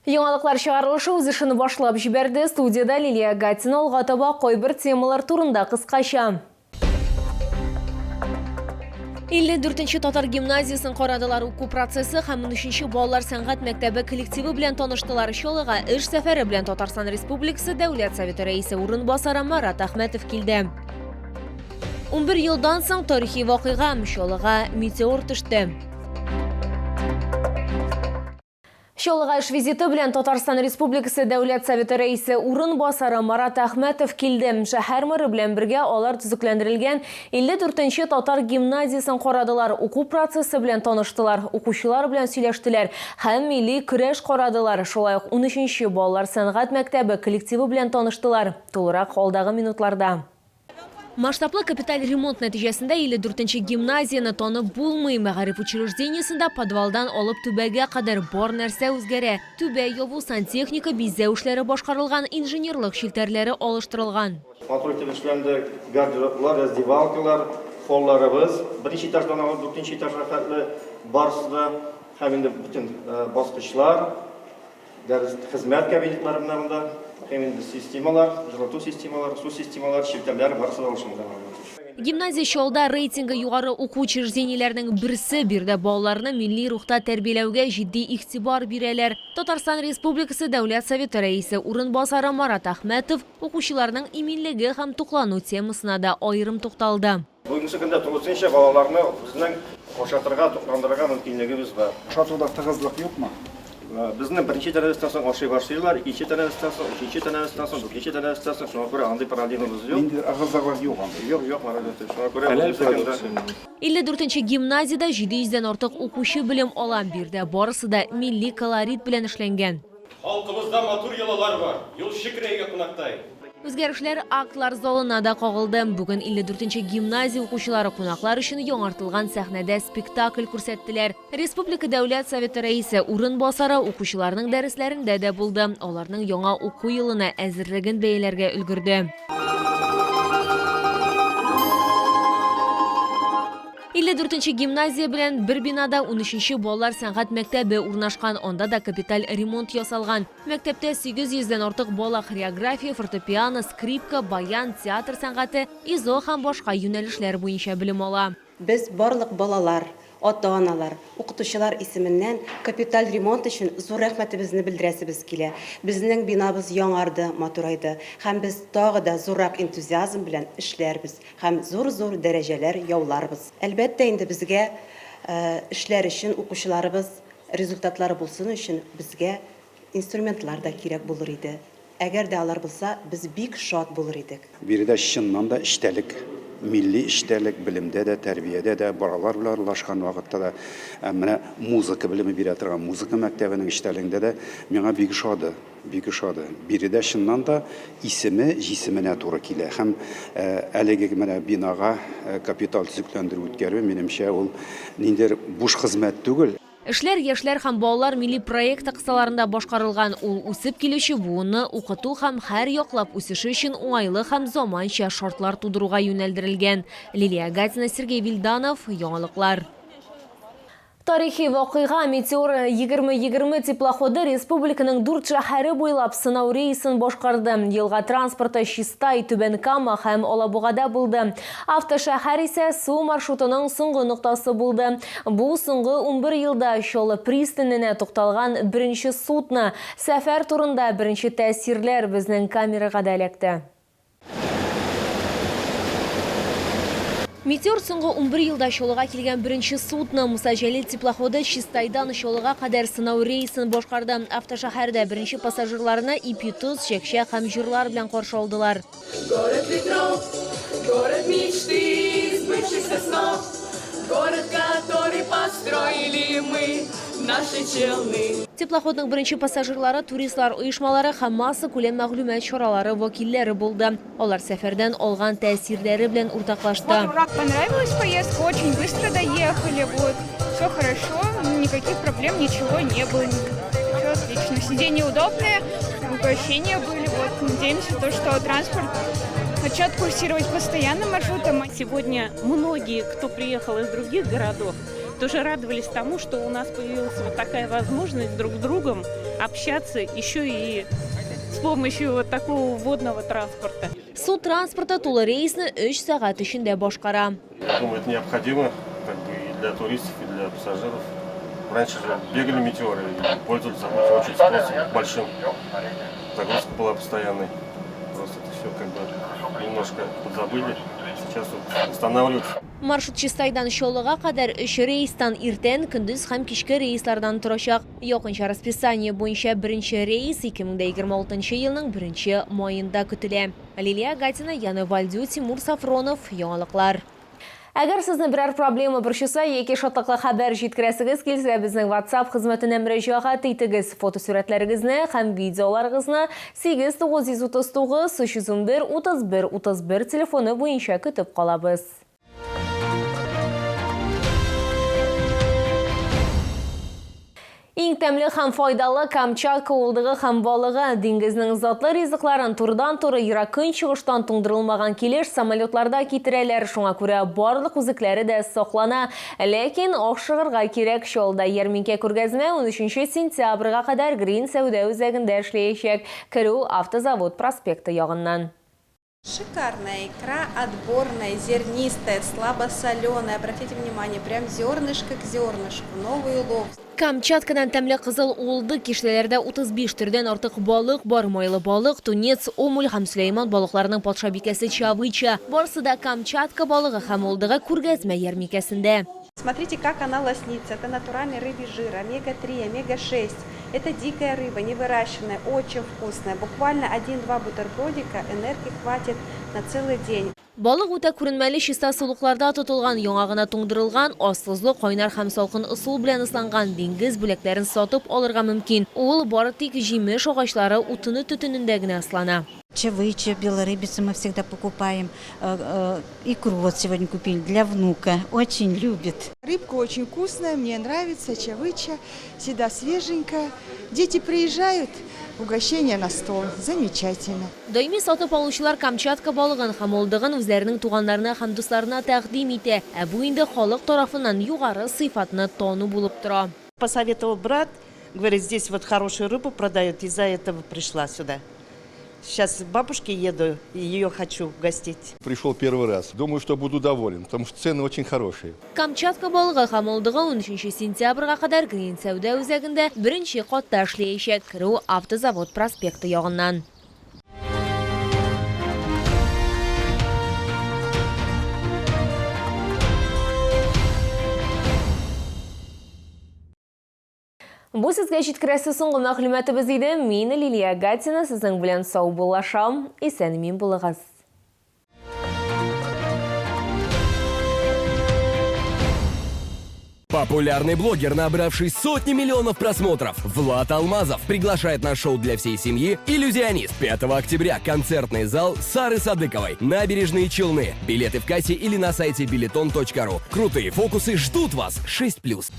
Яңалыклар чыгарылышы үз эшен башлап җибәрде. Студиядә Лилия Гатина алга таба кайбер темалар турында кыскача. 54 нче татар гимназиясен карадылар. Уку процессы һәм 13 нче балалар сәнгать мәктәбе коллективы белән таныштылар. Чаллыга эш сәфәре белән Татарстан Республикасы Дәүләт Советы Рәисе урынбасары Марат Әхмәтов килде. 11 елдан соң тарихи вакыйга Чаллыга метеор төште. Чаллыга эш визиты белән Татарстан Республикасы Дәүләт Советы Рәисе урынбасары Марат Әхмәтов килде. Шәһәр мэры белән бергә алар төзекләндерелгән 54 нче татар гимназиясен карадылар, уку процессы белән таныштылар, укучылар белән сөйләштеләр һәм милли көрәш карадылар, шулай ук 13 нче балалар сәнгать мәктәбе коллективы белән таныштылар. Тулырак алдагы минутларда. Масштаблы капиталь ремонт нәтиҗәсендә 54 нче гимназияне танып булмый. Мәгариф учреждениесендә подвалдан алып түбәгә кадәр бар нәрсә үзгәрә. Түбә ябу, сантехника, бизәү эшләре башкарылган, инженерлык челтәрләре алыштырылган. Матур итеп эшләнде, гардероблар, раздевалкалар, холларыбыз, беренче этаждан алып дүртенче этажга хәтле барысы да, һәм инде бөтен баскычлар, Дәрес, хезмәт кабинетлары менә монда, һәм инде системалар, җылыту системалары, су системалары, челтәрләр барысы да алышынган монда. Гимназия Чаллыда рейтингы югары уку учреждениеләренең берсе. Биредә балаларны милли рухта тәрбияләүгә җитди игътибар бирәләр. Татарстан Республикасы Дәүләт Советы Рәисе урынбасары Марат Әхмәтов укучыларның иминлеге һәм туклану темасына да аерым тукталды. Бүгенге көндә тулысынча балаларны безнең ашатырга, тукландырырга мөмкинлегебез бар. Ашатуда тыгызлык юкмы? Безне беренче тәнәфестән соң ашый башлыйлар, икенче тәнәфестән соң, өченче тәнәфестән соң, дүртенче тәнәфестән соң, шуңа күрә андый проблемабыз юк. Ниндидер ыгы-зыгы юк анда. Юк, юк, Марат Әфәнде, шуңа күрә Хәләл продукция. 54 нче гимназиядә 700 дән артык укучы белем ала. Биредә барысы да милли колорит белән эшләнгән. Халкыбызда матур йолалар бар. Юлчы керә өйгә кунактай. Үзгәрешләр актлар залына да кагылды. Бүген 54 нче гимназия укучылары кунаклар өчен яңартылган сәхнәдә спектакль күрсәттеләр. Республика Дәүләт Советы Рәисе урынбасары укучыларның дәресләрендә дә булды, аларның яңа уку елына әзерлеген бәяләргә өлгерде. 54 нче гимназия белән бер бинада 13 нче балалар сәнгать мәктәбе урнашкан, анда да капиталь ремонт ясалган. Мәктәптә 800 дән артык бала хореография, фортепиано, скрипка, баян, театр сәнгате, изо һәм башка юнәлешләр буенча белем ала. Без барлык балалар, ата-аналар, укытучылар исеменнән капиталь ремонт өчен зур рәхмәтебезне белдерәсебез килә. Безнең бинабыз яңарды, матурайды һәм без тагы да зуррак энтузиазм белән эшләрбез. Һәм зур-зур дәрәҗәләр яуларбыз. Әлбәттә инде, безгә эшләр өчен, укучыларыбыз результатлары булсын өчен безгә инструментлар да кирәк булыр иде. Әгәр дә алар булса, без бик шат булыр идек. Биредә чыннан да эчтәлек, милли эчтәлек, белемдә дә, тәрбиядә дә, балалар белән аралашкан вакытта да, ә менә музыка белеме бирә торган музыка мәктәбенең эчтәлегендә дә миңа бик ошады. Бик ошады. Биредә чыннан да исеме җисеменә туры килә һәм әлеге менә бинага капиталь төзекләндерү үткәрү, минемчә, ул ниндидер буш хезмәт түгел. Эшләр Яшьләр һәм балалар милли проекты кысаларында башкарылган. Ул үсеп килүче буынны укыту һәм һәр яклап үсеше өчен уңайлы һәм заманча шартлар тудыруга юнәлдерелгән. Лилия Гатина, Сергей Вильданов, Яңалыклар. Тарихи вакыйга, Метеор 2020 теплоходы республиканың дүрт шәһәре буйлап сынау рейсын башкарды. Елга транспорты Чистай, Түбән Кама һәм Алабугада булды. Автошәһәр исә су маршрутының соңгы ноктасы булды. Бу соңгы 11 елда Чаллы пристаненә тукталган беренче судно. Сәфәр турында беренче тәэсирләр безнең камерага да эләкте. Метеор соңгы 11 елда Чаллыга килгән беренче судно. Муса Җәлил теплоходы Чистайдан Чаллыга кадәр сынау рейсын башкарды. Автошәһәрдә беренче пассажирларны ипи-тоз, чәкчәк һәм җырлар белән каршы алдылар. Город ветров, город мечты, сбывшихся снов, Город, который построили мы, наши Челны. Теплоходның беренче пассажирлары туристлар оешмалары һәм массакүләм мәгълүмат чаралары вәкилләре булды. Алар сәфәрдән алган тәэсирләре белән уртаклашты. Понравилась поездка, очень быстро доехали, вот, все хорошо, никаких проблем, ничего не было, все отлично. Сиденья удобные, угощения были, вот, надеемся, то, что транспорт начнет курсировать постоянным маршрутом. Сегодня многие, кто приехал из других городов, тоже радовались тому, что у нас появилась вот такая возможность друг с другом общаться еще и с помощью вот такого водного транспорта. Су транспорты тулы рейсны өч сәгать эчендә башкара. Я думаю, это необходимо как бы и для туристов, и для пассажиров. Раньше же бегали метеоры и пользовались очень спросом большим. Загрузка была постоянной. Просто это все как бы немножко подзабыли. Сейчас вот восстанавливают. Маршрут Чистайдан Чаллыга кадәр өч рейстан иртән, көндез һәм кичке рейслардан торачак. Якынча расписание буенча беренче рейс 2026 елның беренче маенда көтелә. Лилия Гатина, Яна Вальдю, Тимур Сафронов, Яңалыклар. Әгәр сезне берәр проблема борчыса яки шатлыклы хәбәр җиткерәсегез килсә, безнең WhatsApp хезмәтенә мөрәҗәгать итегез. Фотосурәтләрегезне һәм видеоларыгызны 8 939 311 31 31 телефоны буенча көтеп калабыз. Иң тәмле һәм файдалы Камчатка уылдыгы һәм балыгы. Диңгезнең затлы ризыкларын турыдан-туры Ерак Көнчыгыштан туңдырылмаган килеш самолетларда китерәләр. Шуңа күрә барлык үзекләре дә саклана. Ләкин ашыгырга кирәк. Чаллыда ярминкә-күргәзмә унөченче сентябрьгә кадәр Грин сәүдә үзәгендә эшләячәк. Керү Автозавод проспекты ягыннан. Шикарная икра, отборная, зернистая, слабосоленая. Обратите внимание, прям зернышко к зернышку, новый улов. Камчаткадан тәмле кызыл уылдык, киштәләрдә 35 төрдән артык балык бар, майлы балык, тунец, омуль һәм Сөләйман балыкларының патшабикәсе чавыча. Барысы да Камчатка балыгы һәм уылдыгы күргәзмә ярминкәсендә. Смотрите, как она лоснится. Это натуральный рыбий жир, омега-3, омега-6. Это дикая рыба, не выращенная, очень вкусная. Буквально один-два бутербродика энергии хватит на целый день. Балык үтә күренмәле чиста сулыкларда тотылган, яңа гына туңдырылган, аз тозлы, кайнар һәм салкын ысул белән ысланган диңгез бүләкләрен сатып алырга мөмкин. Ул бары тик җимеш агачлары утыны төтенендә генә ыслана. Чавыча, белорыбицу мы всегда покупаем. Икру вот сегодня купили для внука. Очень любит. Рыбка очень вкусная, мне нравится, чавыча, всегда свеженькая. Дети приезжают, угощение на стол. Замечательно. Даими сатып алучылар Камчатка балыгын һәм уылдыгын үзләренең туганнарына һәм дусларына тәкъдим итә. Ә бу инде халык тарафыннан югары сыйфатны тану булып тора. Посоветовал брат, говорит, здесь вот хорошую рыбу продают, из-за этого пришла сюда. Сейчас к бабушке еду, и ее хочу угостить. Пришел первый раз. Думаю, что буду доволен, потому что цены очень хорошие. Камчатка балыгы һәм уылдыгы унөченче сентябрьгә кадәр Грин сәүдә үзәгендә беренче катта эшләячәк. Керү Автозавод проспекты ягыннан. Бу сезгә җиткерәсе соңгы мәгълүматыбыз иде. Мин Лилия Гатина сезнең белән саубуллашам. Исән-имин булыгыз. Популярный блогер, набравший сотни миллионов просмотров, Влад Алмазов приглашает на шоу для всей семьи «Иллюзионист». 5 октября концертный зал Сары Садыковой, Набережные Челны. Билеты в кассе или на сайте билетон.ру. Крутые фокусы ждут вас. 6+.